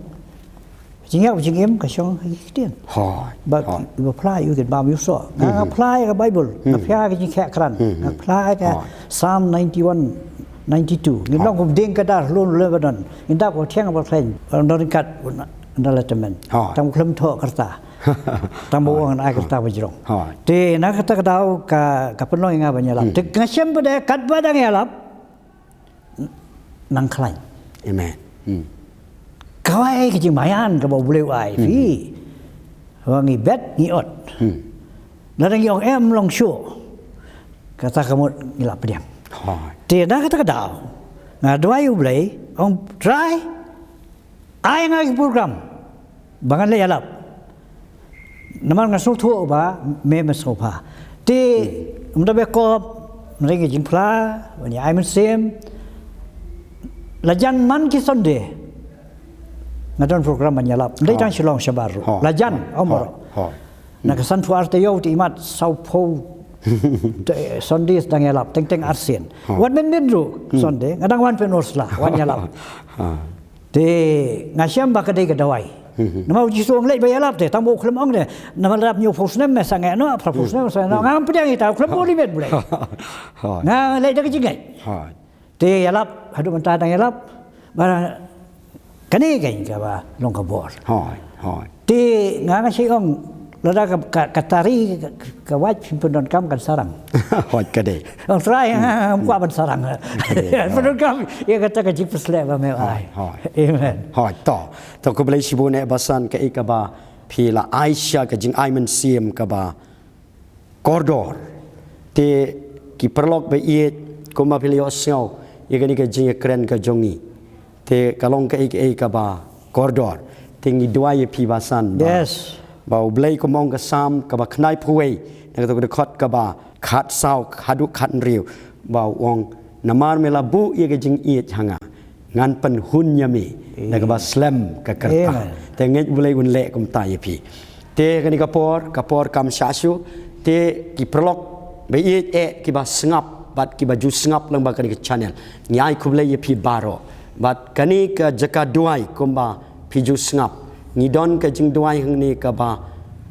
jingïap jingim ka shong ha ki ktien. Ho. Ba, Ho. ba phla ïa u kin bam ïa u soh. Nga, nga Mhm. phla ïa ka Bible, nga Mhm. phla ïa ka jingkhia krat, nga Mhm. phla ïa ka Ho. Psalm ninety-one, ninety-two. Ngin Ho. long kum dieng ka dar hlun Lebanon. Ngin dap ka thiang ba khlaiñ. Ynda ryngkat ynda la tymmen. Ho. Tang khlem thoh ka rta. Tang ba Ho. ong ai ka rta ba jrong. Ho. Te na kata ka daw ka, ka pynlong ïa nga ban ïalap. Hmm. Te nga shem ba da katba dang ïalap nang khlaiñ. Amen. Hmm. Kawei ka jingmaïan kaba U Blei u ai Hmm. phi. Ba ngi bet ngi ot. Hmm. Lada ngi ong em long shuh, kata ka mut ngi la pdiang. Ho. Te na kata ka daw nga duwai U Blei, ong Trai, ai nga ki program ba ngan leit ïalap. Namar nga sngewthuh ba me me sngewbha. Te Hmm. mynta ba kop mynta ngi jingphla, ban ïa ai mynsiem. La jan man ki Sunday nga don program ban ïalap. Ndei Ho. tang Shillong shabar ruh. Ho. La jan Ho. ym Ho. baroh. Ho. Na ka san phew ar taïew te imat saw phew te Sunday dang ïalap teng teng arsien. Ho. Wat mynnin ruh Hmm. Sunday nga dang wan pynor sla wan ïalap. Ha. Te nga shem ba ka dei ka dawai. Mhm. Namar u Jisu u ong leit ba ïalap te, tang ba u khlem ong te. Namar lap hynñiew phew snem me sangeh noh, phra phew Hmm. snem me sangeh noh. Hmm. Ngam pdiang ita, u khlem Hmm. buli met Blei. Hooid. Nga leit da ka jingngeit. Hooid. Te ïalap, haduh mynta dang ïalap. Ba kane ka kaba long ka bor. Hooid, hooid. Te nga nga shu ong, lada ka, ka, ka tari, ka, ka wait phim pyndonkam kan sarang. Hooid ka dei. Ong Trai, hmm, ngam kwah ban sarang. Ka dei. Pyndonkam ïa kata ka jingpynshlur ba me ai. Hooid, hooid. Amen. Hooid, to. To khublei shibun eh Basan kaei kaba phi la ai sha ka jingai mynsiem kaba kordor. Te ki paralok ba ïeit, kumba phi la ïohsngew ïa kane ka jingïakren ka jong ngi. Te ka long kaei kaei kaba kordor. Te ngi duwai ïa phi Basan ba, yes, ba U Blei kum ong ka Salm kaba khyndai phew wei, na kata ka dkhot kaba khatsaw haduh khathynriew, ba u ong, namar me la buh ïa ka jingïeit ha nga, ngan pynhun ïa me da kaba slem ka kyrteng. Amen. Te ngeit U Blei un leh kumta ïa phi. Te kane ka por, ka por kam shah shuh. Te ki paralok ba ïeit eh kiba sngap bad kiba ju sngap lyngba kane ka channel, ngi ai khublei ïa phi baroh. Bad kane ka jaka duwai kumba phi ju sngap, ngi don ka jingduwai hangne kaba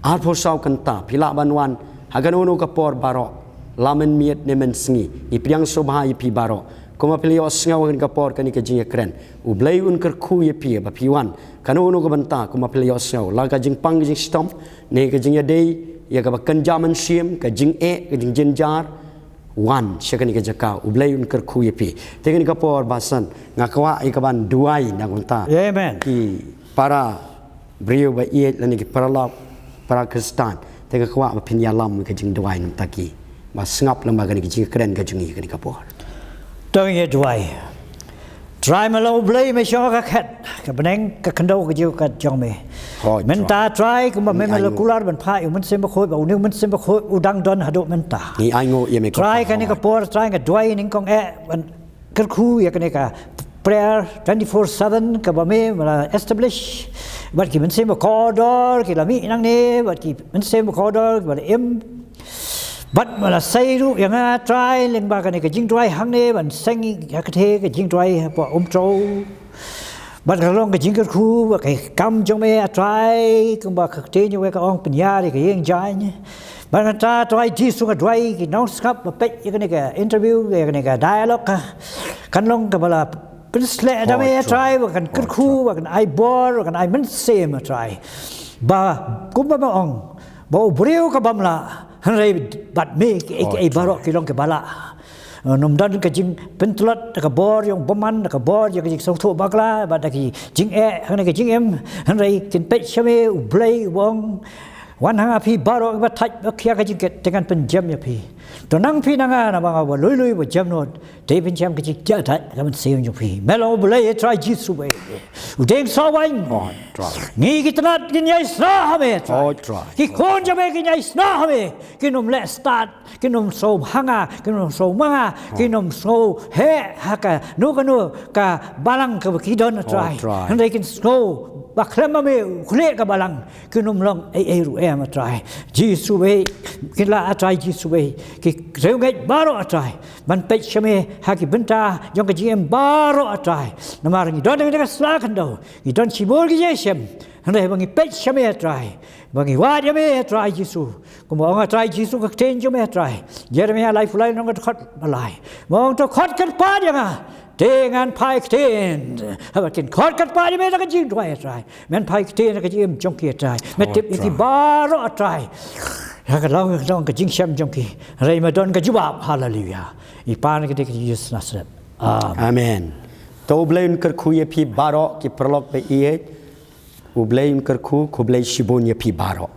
arphew saw kynta, phi lah ban wan ha kano kano ka por baroh, la mynmiet ne mynsngi. Ngi pdiang sngewbha ïa phi baroh. Kumba phi la ïohsngew ha kane ka por kane ka jingïakren, U Blei un kyrkhu ïa phi ba phi wan kano kano ka bynta, kumba phi la ïohsngew, la ka jingpang ka jingshitom, ne ka jingïadei ïa kaba kynja mynsiem, ka jingeh, ka jingjynjar, wan sha kane ka jaka, U Blei un kyrkhu ïa phi. Te kane ka por Basan, nga kwah ïa kaban duwai na ka bynta, amen, ki para briew ba ïeit lane ki paralok, para Khristan. Te nga kwah ba phin ïalam ka jingduwai na ka bynta kiba sngap lyngba kane ka jingkren ka jong ngi kane ka por. To ngin ïa duwai. Trai me long U Blei, me shong ha ka khet ka bneng, ka khyndew ka jong me. Hooid, mynta Trai, kumba me, me la kular ban phah ïa u Mynsiem Bakhuid, ba une u Mynsiem Bakhuid u dang don haduh mynta. Ngi ainguh ïa me Trai, kane ka por Trai nga duwai nyngkong eh ban kyrkhu ïa kane ka prayer twenty-four seven kaba me, me la establish. Bad ki mynsiem bakordor ki la mih nangne, bad ki mynsiem bakordor kiba la im. Bad me la sei ruh ïa nga Trai lyngba kane ka jingduwai hangne ban seng ïa kata ka jingduwai hapoh Umtrew. Bad ka long ka jingkyrkhu bad ka kam jong me, A Trai, kumba ka ktien jong me ka ong, pynïar ïa ka ïing jaiñ. Bad nangta, A Trai Jisu, nga duwai ki nongsngap ba peit ïa kane ka interview, ïa kane ka dialogue, kan long kaba la pynsleh da me, A Trai, ba kan kyrkhu, ba kan ai bor, ba kan ai mynsiem, A Trai. Ba kumba me ong, ba u briew ka bym lah, hynrei bad me kiei kiei baroh ki long kiba lah. Ym don ka jingpyntlot da ka bor jong u bymman, da ka bor jong ka jingsngewthuh bakla, bad da ki jingeh, hynrei ka jingim, hynrei kin peit sha me, U Blei uba ong, wan ha nga phi baroh kiba thait ba khia ka jingkit, te ngan pynjem ïa phi. To nang phi na nga, naba nga uba lui lui, uba jem nud, te pynjem ka jingkit, ka mynsiem jong phi. Me long U Blei, A Trai Jisu bad u dieng sawaiñ. Ngi ki tnat ngin ïai snoh ha me, A Trai. Ki khun jong me kin ïai snoh ha me, kin ym leh stad, kin ym sngew ha nga, kin ym sngew ma nga, kin ym sngew heh ha kano kano ka balang kaba ki don, A Trai. Hynrei kin sngew ba khlem ma me u khlieh ka balang, kin ym long ei ei ruh em, A Trai Jisu bad, kin lah, A Trai Jisu bad, ki riewngeit baroh, A Trai, ban peit sha me ha ki bynta jong ka jingim baroh, A Trai. Namar ngi don ha kane ka sla khyndew, ngi don shibun ki jingshem, hynrei ba ngi peit sha me, A Trai, ba ngi wad ïa me, A Trai Jisu. Kumba ong, A Trai Jisu, ka ktien jong me, A Trai, Jeremaïah laiphew lai, lynnong ka dkhot ba lai, ba ong, to khot kyrpad ïa nga, te ngan phai ktien. Haba kin khot kyrpad ïa me da ka jingduwai, A Trai, men phai ktien da ka jingim jong ki, A Trai. Me tip ïa ki baroh, A Trai, ha ka long, ka long ka jingshem jong ki, hynrei me don ka jubab. Haleluya. I pan ka dei ka Jisu Nasaret. Amen. To U Blei un kyrkhu ïa phi baroh ki paralok ba ïeit. U Blei un kyrkhu, khublei shibun ïa phi baroh.